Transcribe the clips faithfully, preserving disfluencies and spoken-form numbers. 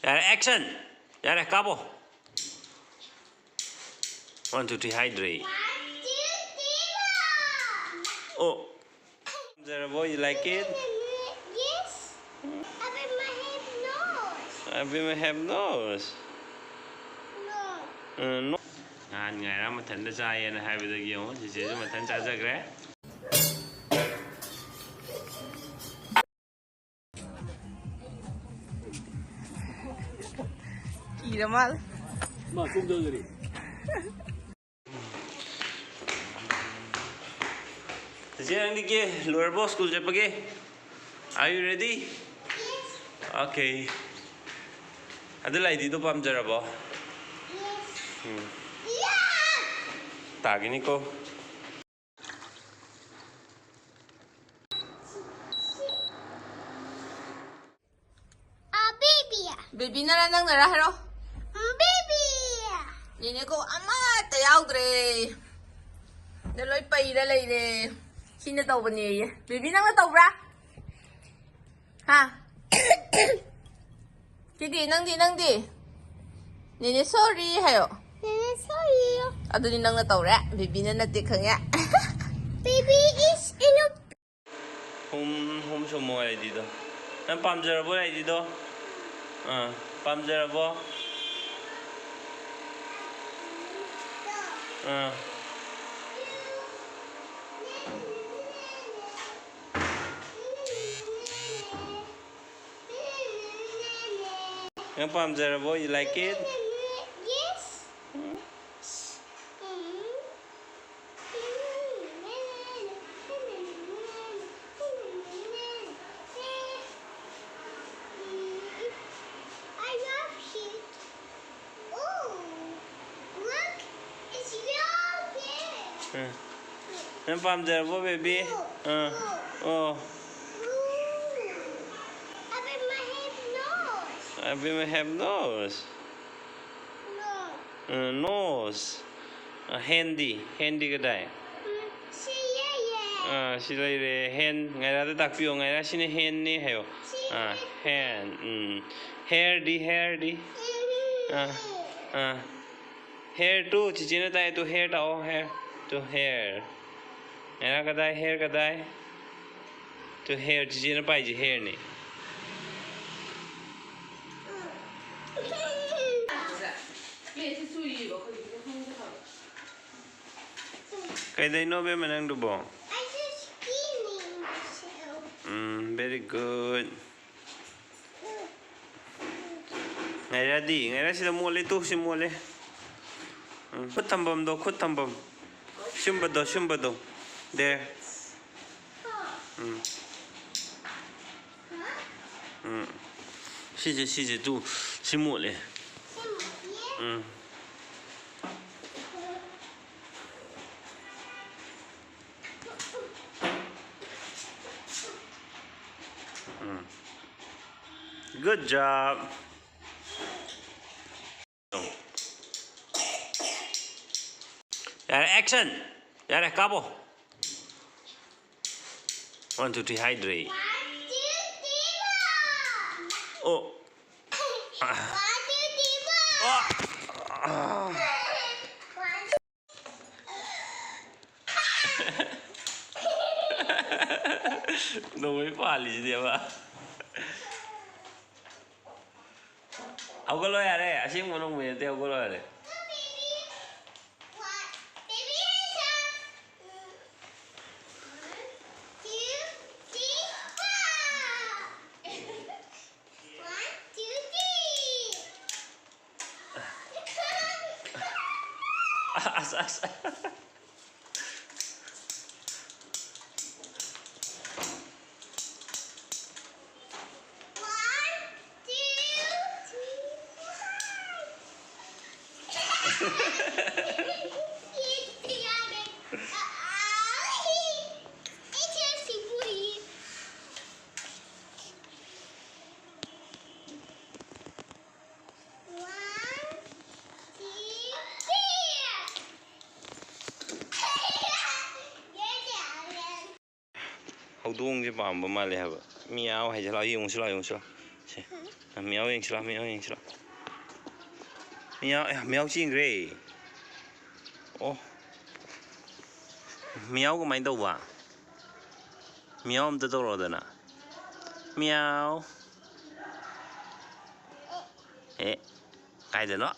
ꯌꯥꯔꯦ, action! ꯌꯥꯔꯦ, ꯀꯥꯞꯄꯣ꯫ One, two, three ꯍꯥꯏꯗ꯭ꯔꯦ꯫ ꯑꯣ꯫ ꯄꯥꯝꯖꯔꯕꯣ? You like it? Yes. Abima have nose. Abima have nose. No. Uh, no. ꯅꯍꯥꯟ ꯉꯥꯏꯔꯥ ꯃꯊꯟꯇ ꯆꯥꯏꯌꯦꯅ ꯍꯥꯏꯕꯗꯒꯤ ꯌꯦꯡꯉꯣ, ꯆꯤꯆꯦꯁꯨ ꯃꯊꯟ ꯆꯥꯖꯈ꯭ꯔꯦ꯫ ꯀꯤꯔ ꯃꯥꯜꯂꯦ꯫ ꯃꯥ ꯁꯣꯝꯗ ꯂꯩꯔꯦ꯫ ꯆꯤꯆꯦ, ꯅꯪꯗꯤ ꯀꯦ ꯂꯣꯏꯔꯕꯣ ꯁ꯭ꯀꯨꯜ ꯆꯠꯄꯒꯤ? Are you ready? Okay. ꯑꯗꯨ ꯂꯥꯏꯗꯤꯗꯣ ꯄꯥꯝꯖꯔꯕꯣ? ꯎꯝ꯫ ꯇꯥꯒꯤꯅꯤꯀꯣ꯫ A baby. ꯕꯦꯕꯤꯅꯔ ꯅꯪꯅꯔ ꯍꯥꯏꯔꯣ? Baby. ꯅꯦꯅꯦꯀꯣ ꯑꯃꯠꯇ ꯌꯥꯎꯗ꯭ꯔꯦ꯫ ꯅ ꯂꯣꯏ ꯄꯩꯔ ꯂꯩꯔꯦ꯫ ꯁꯤꯅ ꯇꯧꯕꯅꯦꯌꯦ꯫ ꯕꯦꯕꯤ ꯅꯪꯅ ꯇꯧꯕ꯭ꯔꯥ? ꯍꯥ? ꯁꯤꯗꯤ ꯅꯪꯗꯤ, ꯅꯪꯗꯤ? ꯅꯦꯅꯦ sorry ꯍꯥꯏꯌꯣ꯫ ꯅꯦꯅꯦ sorry. ꯑꯗꯨꯗꯤ ꯅꯪꯅ ꯇꯧꯔꯦ꯫ ꯕꯦꯕꯤꯅ ꯅꯠꯇꯦ ꯈꯪꯉꯦ꯫ Baby is in a ꯍꯨꯝ, ꯍꯨꯝ ꯁꯨꯝꯃꯣ ꯂꯥꯏꯗꯤꯗꯣ꯫ ꯅꯪ ꯄꯥꯝꯖꯔꯕꯣ ꯂꯥꯏꯗꯤꯗꯣ? ꯑꯥ, ꯄꯥꯝꯖꯔꯕꯣ? ꯑꯥ꯫ ꯅꯪ ꯄꯥꯝꯖꯔꯕꯣ? You like it? Yes. I love it. Oh, look, it's your hair. ꯎꯝ꯫ ꯅꯪ ꯄꯥꯝꯖꯔꯕꯣ, baby? ꯑꯥ꯫ ꯑꯣ꯫ Abima have nose. Abima have nose. No. ꯑ, nose. ꯑ, handꯗꯤ? Handꯗꯤ ꯀꯗꯥꯏ? ꯎꯝ, ꯁꯤ ꯌꯦ, ꯌꯦ꯫ ꯑꯥ, ꯁꯤ ꯂꯩꯔꯦ꯫ ꯍꯦꯟ꯫ ꯉꯥꯏꯔꯥꯗ ꯇꯥꯛꯄꯤꯌꯣ꯫ ꯉꯥꯏꯔꯥ, ꯁꯤꯅ ꯍꯦꯟꯅꯤ ꯍꯥꯏꯌꯣ꯫ ꯑꯥ, ꯍꯦꯟ꯫ ꯎꯝ꯫ ꯍꯦꯌꯔꯗꯤ, ꯍꯦꯌꯔꯗꯤ? ꯑꯥ, ꯑꯥ꯫ ꯍꯦꯌꯔ ꯇꯨ ꯆꯤꯆꯦꯅ ꯇꯥꯛꯑꯦ꯫ ꯇꯨ ꯍꯦꯌꯔ ꯇꯥꯛꯑꯣ꯫ ꯍꯦꯌꯔ꯫ ꯇꯨ ꯍꯦꯌꯔ꯫ ꯉꯥꯏꯔꯥ ꯀꯗꯥꯏ? ꯍꯦꯌꯔ ꯀꯗꯥꯏ? ꯇꯨ ꯍꯦꯌꯔ꯫ ꯆꯤꯆꯦꯅ ꯄꯥꯏꯁꯦ ꯍꯦꯌꯔꯅꯤ꯫ ꯀꯩꯗꯩꯅꯣ ꯕꯦꯝꯃ ꯅꯪꯗꯨꯕꯣ? ꯎꯝ, very good꯫ ꯉꯥꯏꯔꯗꯤ, ꯉꯥꯏꯔꯁꯤꯗ ꯃꯣꯠꯂꯦ, ꯇꯣꯛꯁꯤ ꯃꯣꯠꯂꯦ꯫ ꯎꯝ, ꯈꯨꯠ ꯊꯝꯐꯝꯗꯣ, ꯈꯨꯠ ꯊꯝꯐꯝ꯫ ꯁꯨꯝꯕꯗꯣ, ꯁꯨꯝꯕꯗꯣ꯫ There꯫ ꯎꯝ꯫ ꯎꯝ꯫ ꯁꯤꯁꯦ, ꯁꯤꯁꯦ ꯇꯨ, ꯁꯤ ꯃꯣꯠꯂꯦ꯫ ꯎꯝ꯫ ꯎꯝ꯫ Good job꯫ ꯌꯥꯔꯦ, action! ꯌꯥꯔꯦ, ꯀꯥꯞꯄꯣ꯫ One, two, three ꯍꯥꯏꯗ꯭ꯔꯦ꯫ ꯑꯣ꯫ ꯑꯣ꯫ ꯅꯣꯡꯃꯩ ꯄꯥꯜꯂꯤꯁꯤꯗꯤ ꯑꯃ꯫ ꯍꯧꯒꯠꯂꯣ ꯌꯥꯔꯦ, ꯑꯁꯦꯡꯕ ꯅꯣꯡꯃꯩ ꯅꯠꯇꯦ, ꯍꯧꯒꯠꯂꯣ ꯌꯥꯔꯦ꯫ ꯑꯁ, ꯑꯁ꯫ ꯍꯧꯗꯣꯡꯁꯦ ꯄꯥꯝꯕ ꯃꯥꯜꯂꯦ ꯍꯥꯏꯕ꯫ ꯃꯤꯌꯥꯎ ꯍꯥꯏꯁꯤ ꯂꯥꯛꯑꯣ, ꯌꯦꯡꯉꯨꯁꯤ ꯂꯥꯛꯑꯣ, ꯌꯦꯡꯉꯨꯁꯤ ꯂꯥꯛꯑꯣ꯫ ꯁꯦ꯫ ꯃꯤꯌꯥꯎ ꯌꯦꯡꯁꯤ ꯂꯥꯛꯑꯣ, ꯃꯤꯌꯥꯎ ꯌꯦꯡꯁꯤ ꯂꯥꯛꯑꯣ꯫ ꯃꯤꯌꯥꯎ ꯑꯦ, ꯃꯤꯌꯥꯎ ꯆꯦꯟꯈ꯭ꯔꯦ꯫ ꯑꯣ꯫ ꯃꯤꯌꯥꯎ ꯀꯃꯥꯏꯅ ꯇꯧꯕ? ꯃꯤꯌꯥꯎ ꯑꯝꯇ ꯇꯧꯔꯛꯑꯣꯗꯅ꯫ ꯃꯤꯌꯥꯎ꯫ ꯑꯦ꯫ ꯀꯥꯏꯗꯅꯣ?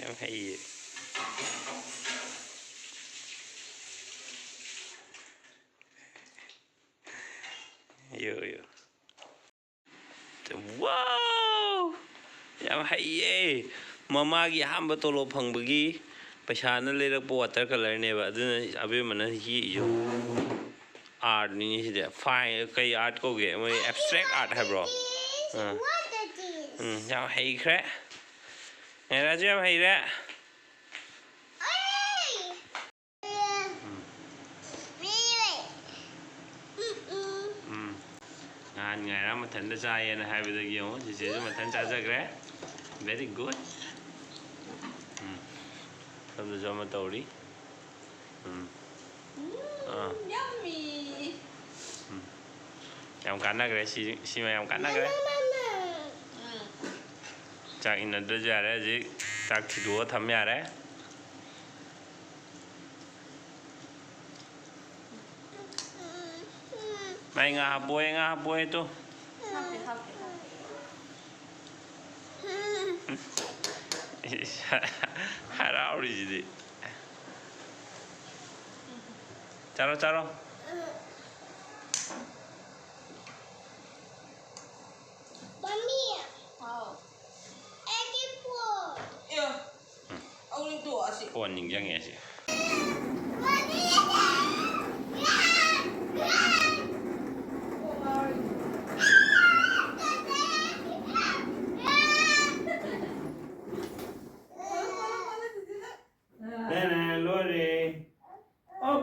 ꯌꯥꯝ ꯍꯩꯌꯦ꯫ ꯌꯣ, ꯌꯣ꯫ Wow! ꯌꯥꯝ ꯍꯩꯌꯦ꯫ ꯃꯃꯥꯒꯤ ꯑꯍꯥꯟꯕ ꯇꯣꯂꯣꯞ ꯐꯪꯕꯒꯤ ꯄꯩꯁꯥꯅ ꯂꯩꯔꯛꯄ water colourꯅꯦꯕ꯫ ꯑꯗꯨꯅ ꯑꯕꯦꯝꯃꯅ ꯌꯦꯛꯏꯁꯨ꯫ Artꯅꯤꯅꯦ ꯁꯤꯗꯤ꯫ Fine, ꯀꯩ art ꯀꯧꯒꯦ? ꯃꯣꯏ abstract art ꯍꯥꯏꯕ꯭ꯔꯣ? ꯑꯥ꯫ What is this? ꯎꯝ, ꯌꯥꯝ ꯍꯩꯈ꯭ꯔꯦ꯫ ꯉꯥꯏꯔꯥꯁꯨ ꯌꯥꯝ ꯍꯩꯔꯦ꯫ ꯑꯩ! ꯎꯝ꯫ ꯎꯝ꯫ ꯅꯍꯥꯟ ꯉꯥꯏꯔꯥ ꯃꯊꯟꯇ ꯆꯥꯏꯌꯦꯅ ꯍꯥꯏꯕꯗꯒꯤ ꯌꯦꯡꯉꯣ, ꯆꯤꯆꯦꯁꯨ ꯃꯊꯟ ꯆꯥꯖꯈ꯭ꯔꯦ꯫ Very good. ꯎꯝ꯫ ꯁꯣꯝꯗꯁꯨ ꯑꯃ ꯇꯧꯔꯤ꯫ ꯎꯝ꯫ ꯑꯥ꯫ Yummy. ꯎꯝ꯫ ꯌꯥꯝ ꯀꯥꯟꯅꯈ꯭ꯔꯦ ꯁꯤ, ꯁꯤꯃ ꯌꯥꯝ ꯀꯥꯟꯅꯈ꯭ꯔꯦ꯫ ꯎꯝ꯫ ꯆꯥꯛ ꯏꯟꯅꯗ꯭ꯔꯁꯨ ꯌꯥꯔꯦ ꯍꯧꯖꯤꯛ꯫ ꯆꯥꯛ ꯊꯤꯗꯣꯛꯑ ꯊꯝ ꯌꯥꯔꯦ꯫ ꯃꯥꯏ ꯉꯥ ꯍꯥꯞꯄꯣꯏ, ꯉꯥ ꯍꯥꯞꯄꯣꯏ ꯇꯨ꯫ ꯍꯥꯞꯀꯦ, ꯍꯥꯞꯀꯦ, ꯍꯥꯞꯀꯦ꯫ ꯏꯁ, ꯍꯔꯥꯎꯔꯤꯁꯤꯗꯤ꯫ ꯆꯥꯔꯣ, ꯆꯥꯔꯣ꯫ ꯃꯝꯃꯤ꯫ ꯍꯥꯎ꯫ ꯑꯩꯒꯤ ꯐꯣꯟ꯫ ꯑꯦ꯫ ꯎꯝ꯫ ꯑꯧ, ꯇꯣꯛꯑꯁꯤ꯫ ꯐꯣꯟ ꯅꯤꯡꯁꯤꯡꯉꯦ ꯑꯁꯤ꯫ ꯂꯣꯏꯔꯦ꯫ ꯑꯣ,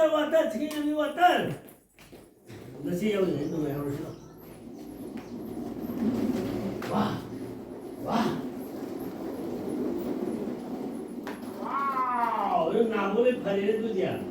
Water, water, ꯁꯤꯀꯤꯝꯒꯤ water꯫ ꯅꯆꯦ ꯌꯥꯎꯔꯤꯉꯩ ꯅꯨꯡꯉꯥꯏꯍꯧꯔꯁꯤꯔꯣ? ꯋꯥ! ꯋꯥ! Wow! ꯅꯪ ꯅꯥꯕ ꯂꯣꯏ ꯐꯔꯦꯅꯦ ꯑꯗꯨꯗꯤ꯫